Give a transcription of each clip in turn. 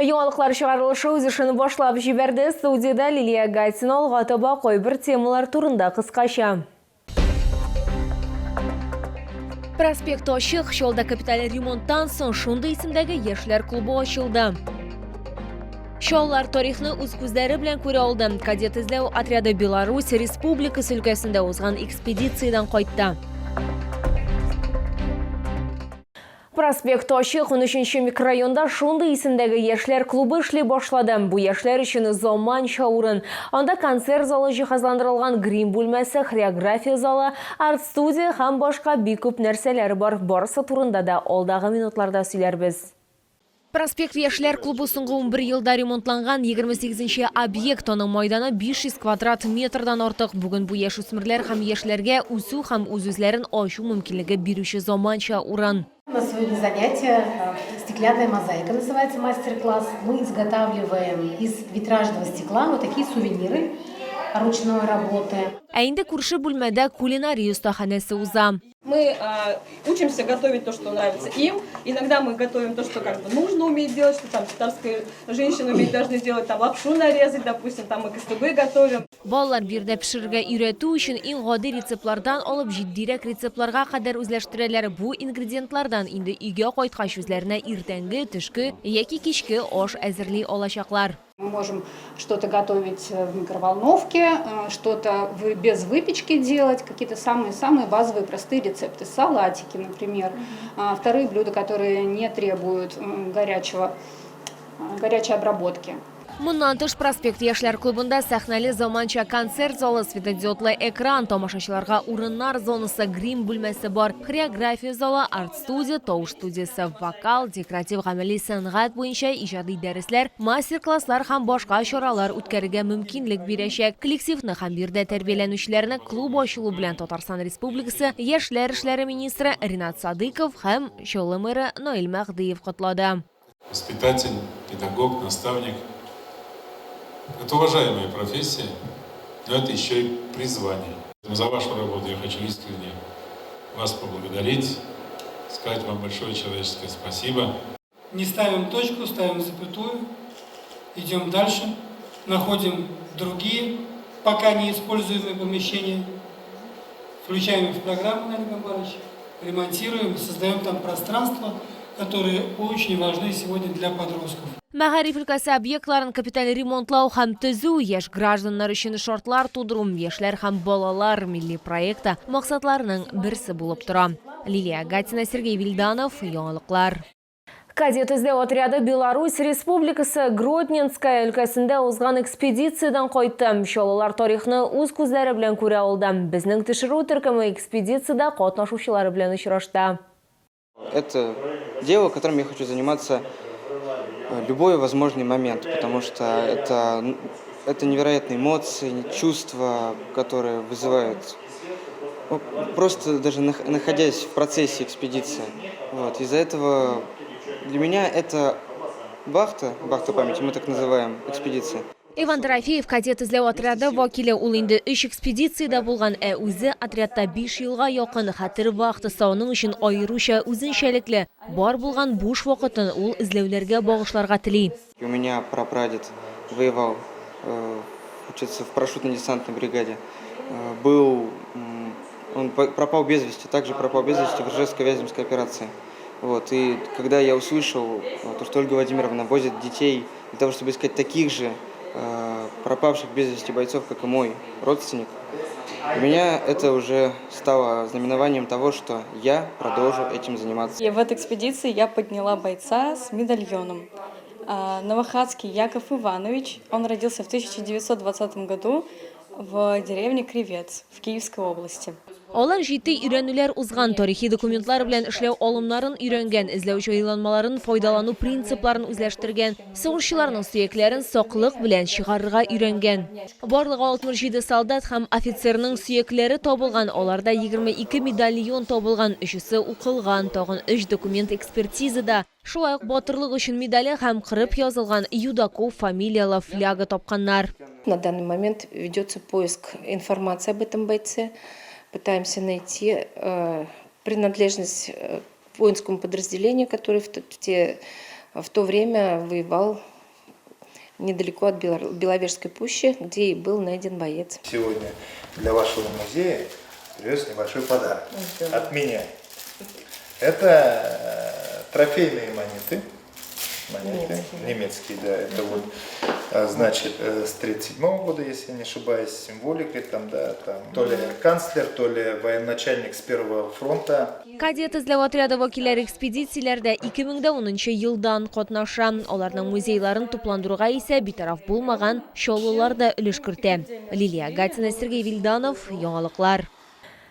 Яңалыклар чыгарылышы үз эшен башлап җибәрде. Студиядә Лилия Гатина алга таба кайбер темалар турында кыскача. Проспект ачык, Чаллыда капиталь ремонттан соң шундый исемдәге яшьләр клубы ачылды. Чаллылар тарихны үз күзләре белән күрә алды. Кадет эзләү отряды Беларусь Республикасы өлкәсендә узган экспедициядән кайтты. Проспект ачык, 13 микрорайонда шундый исемдәге яшьләр клубы эшли башлады. Бу яшьләр өчен заманча урын. Анда концерт залы җиһазландырылган, грим бүлмәсе, хореография залы, арт-студия һәм башка бик күп нәрсәләр бар. Барысы турында да алдагы минутларда сөйләрбез. Проспект яшьләр клубы соңгы 11 елда ремонтланган 28 нче объект. Аның майданы 500 квадрат метрдан артык. Бүген бу яшүсмерләр һәм яшьләргә үсү һәм үз-үзләрен ачу мөмкинлеге бирүче заманча урын. У нас сегодня занятие «Стеклянная мозаика» называется мастер-класс. Мы изготавливаем из витражного стекла вот такие сувениры ручной работы. Ә инде күрше бүлмәдә кулинария остаханәсе уза. Мы учимся готовить то, что нравится им. Иногда мы готовим то, что как бы нужно уметь делать, что там татарская женщина уметь должны делать, там лапшу нарезать, допустим, там мы кыстыбый готовим. Балалар биредә пешерергә өйрәтү өчен иң гади рецептлардан алып җитдирәк рецептларга кадәр үзләштерәләр. Бу ингредиентлардан инде өйгә кайткач үзләренә иртәнге, төшке яки кичке аш әзерли алачаклар. Мы можем что-то готовить в микроволновке, что-то без выпечки делать, какие-то самые-самые базовые простые рецепты, салатики, например. Вторые блюда, которые не требуют горячей обработки. Моннан тыш, Проспект яшьләр клубында сәхнәле заманча концерт залы, светодиодлы экран, тамашачыларга урыннар зонасы, грим бүлмәсе бар, хореография залы, арт-студия, тавыш студиясе, вокал, декоратив-гамәли сәнгать буенча иҗади дәресләр, мастер-класслар һәм башка чаралар үткәрергә мөмкинлек бирәчәк. Коллективны һәм биредә тәрбияләнүчеләрне клуб ачылу белән Татарстан Республикасы Яшьләр эшләре министры Ринат Садыйков һәм Чаллы мэры Наил Мәһдиев котлады. Воспитатель, педагог, наставник – это уважаемая профессия, но это еще и призвание. За вашу работу я хочу искренне вас поблагодарить, сказать вам большое человеческое спасибо. Не ставим точку, ставим запятую, идем дальше, находим другие, пока не используемые помещения, включаем их в программу, Наиль Гамбарович, ремонтируем, создаем там пространство, которые очень важны сегодня для подростков. Мәгариф өлкәсе объектларын капиталь ремонтлау һәм төзү, яшь гражданнар өчен шартлар тудыру Яшьләр һәм балалар милли проекты максатларының берсе булып тора. Лилия Гатина, Сергей Вильданов, Яңалыклар. Кадет эзләү отряды Беларусь Республикасы Гродненская өлкәсендә узган экспедициядән кайтты. Чаллылар тарихны үз күзләре белән күрә алды. Безнең төшерү төркеме экспедициядә катнашучылар белән очрашты. Это дело, которым я хочу заниматься любой возможный момент, потому что это невероятные эмоции, чувства, которые вызывают, ну, просто даже находясь в процессе экспедиции. Вот. Из-за этого для меня это вахта, вахта памяти, мы так называем экспедиции. Иван Трофеев кадет эзләү отряды вәкиле, ул инде өч экспедициядә булган, ә үзе отрядта 5 елга якын. Хәтер вахтасы аның өчен аеруча үзенчәлекле. Бар булган буш вакытын ул эзләүләргә багышларга тели. У меня прапрадед воевал, учился в парашютно-десантной бригаде. Был, он пропал без вести, также пропал без вести в Ржевско-Вяземской операции. Вот, и когда я услышал, то, что Ольга Владимировна возит детей для того, чтобы искать таких же пропавших без вести бойцов, как и мой родственник, для меня это уже стало знаменованием того, что я продолжу этим заниматься. И в этой экспедиции я подняла бойца с медальоном. Новохадский Яков Иванович, он родился в 1920 году в деревне Кривец в Киевской области. Алар җитди өйрәнүләр узган, тарихи документлар белән эшләү алымнарын өйрәнгән, эзләү җайланмаларын файдалану принципларын үзләштергән, сугышчыларның сөякләрен саклык белән чыгарырга өйрәнгән. Барлыгы 67 солдат һәм офицерның сөякләре табылган, аларда 22 медальон табылган, өчесе укылган, тагын өч документ экспертизада. Шулай ук батырлык өчен медале һәм кырып язылган Юдаков фамилияле фляга тапканнар. На данный момент ведется поиск информации об этом бойце. Пытаемся найти принадлежность к воинскому подразделению, которое в те В то время воевал недалеко от Беловежской пущи, где и был найден боец. Сегодня для вашего музея привез небольшой подарок от меня. Это трофейные монеты. Монеты немецкие, да, это вот, значит, с 1937 года, если я не ошибаюсь, с символикой, там, да, там, то ли канцлер, то ли военачальник с первого фронта. Кадет эзләү отряды вәкилләре экспедицияләрдә 2010 елдан катнаша. Аларның музейларын тупландыруга исә битараф булмаган чаллылар да өлеш кертә. Лилия Гатина, Сергей Вильданов, Яңалыклар.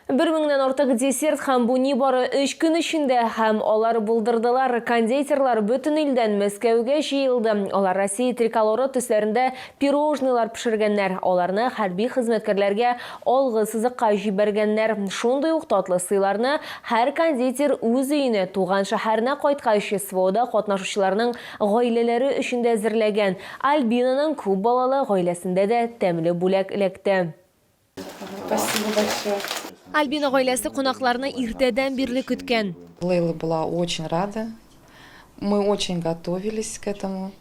Бер меңнән артык десерт һәм бу нибары өч көн эчендә һәм алар булдырдылар. Кондитерлар бөтен илдән Мәскәүгә җыелды. Алар Россия триколоры төсләрендә пирожныйлар пешергәннәр. Аларны хәрби хезмәткәрләргә алгы сызыкка җибәргәннәр. Шундый ук татлы сыйларны һәр кондитер үз өенә, туган шәһәренә кайткач, СВОда катнашучыларның гаиләләре өчен дә әзерләгән. Альбинаның күп балалы гаиләсендә дә тәмле бүләк эләкте. Спасибо большое. Альбина гаиләсе кунакларны иртәдән бирле көткән. Лейла была очень рада. Мы очень готовились к этому.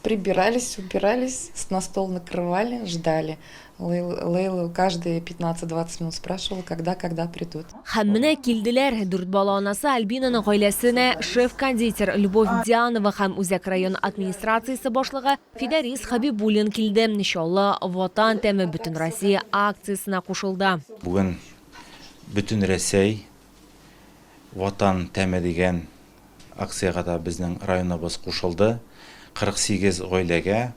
Прибирались, убирались, на стол накрывали, ждали. Лейла, Лейла каждые 15-20 минут спрашивала, когда, когда придут. Һәм менә килделәр. Дүрт бала анасы Альбинаның гаиләсенә шеф-кондитер Любовь Дианова һәм Үзәк район администрациясе башлыгы Фидарис Хабибуллин килде. Чаллы Ватан тәме Бөтенроссия акциясенә кушылды. Бүген бөтен Рәсәй Ватан тәме дигән акциягә дә безнең районыбыз кушылды. 48 гаиләгә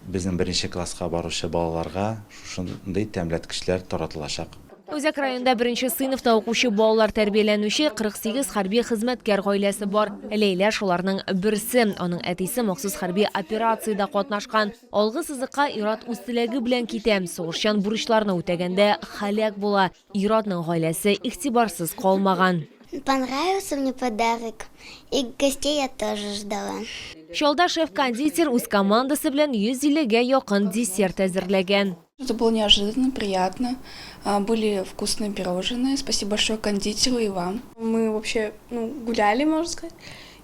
безнең беренче класска баручы балаларга шушындый тәмләткечләр таратылачак. Үзәк районда беренче сыйныфта укучы балалар тәрбияләнүче 48 хәрби хезмәткәр гаиләсе бар. Ләйлә шуларның берсе. Аның әтисе махсус хәрби операциядә катнашкан. Алгы сызыкка ир-ат үз теләге белән китә. Сугышчан бурычларны үтәгәндә һәлак була. Ир-атның гаиләсе игътибарсыз калмаган. Понравился мне подарок. И гостей я тоже ждала. Чаллыда шеф-кондитер үз командасы белән 150гә якын десерт әзерләгән. Это было неожиданно, приятно. Были вкусные пирожные. Спасибо большое кондитеру и вам. Мы вообще, ну, гуляли, можно сказать.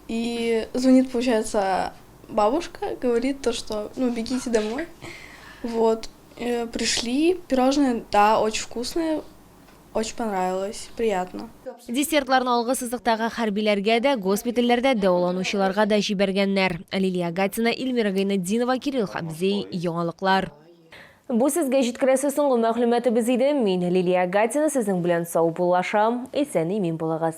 И звонит, получается, бабушка, говорит то, что, ну, бегите домой. Вот. Пришли, пирожные, да, очень вкусные, очень понравилось, приятно. Десертларны алгы сызыктагы хәрбиләргә дә, госпитальләрдә дәваланучыларга да җибәргәннәр. Лилия Гатина, Эльмира Гайнетдинова, Кирилл Хабзей, Яңалыклар. Бу сезгә җиткерәсе соңгы мәгълүматыбыз иде. Мин Лилия Гатина сезнең белән саубуллашам. Исән имин булыгыз.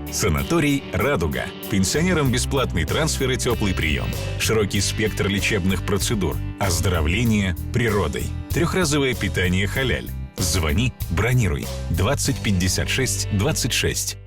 Санаторий «Радуга». Пенсионерам бесплатный трансфер и теплый прием. Широкий спектр лечебных процедур. Оздоровление природой. Трехразовое питание халяль. Звони, бронируй. 20 56 26.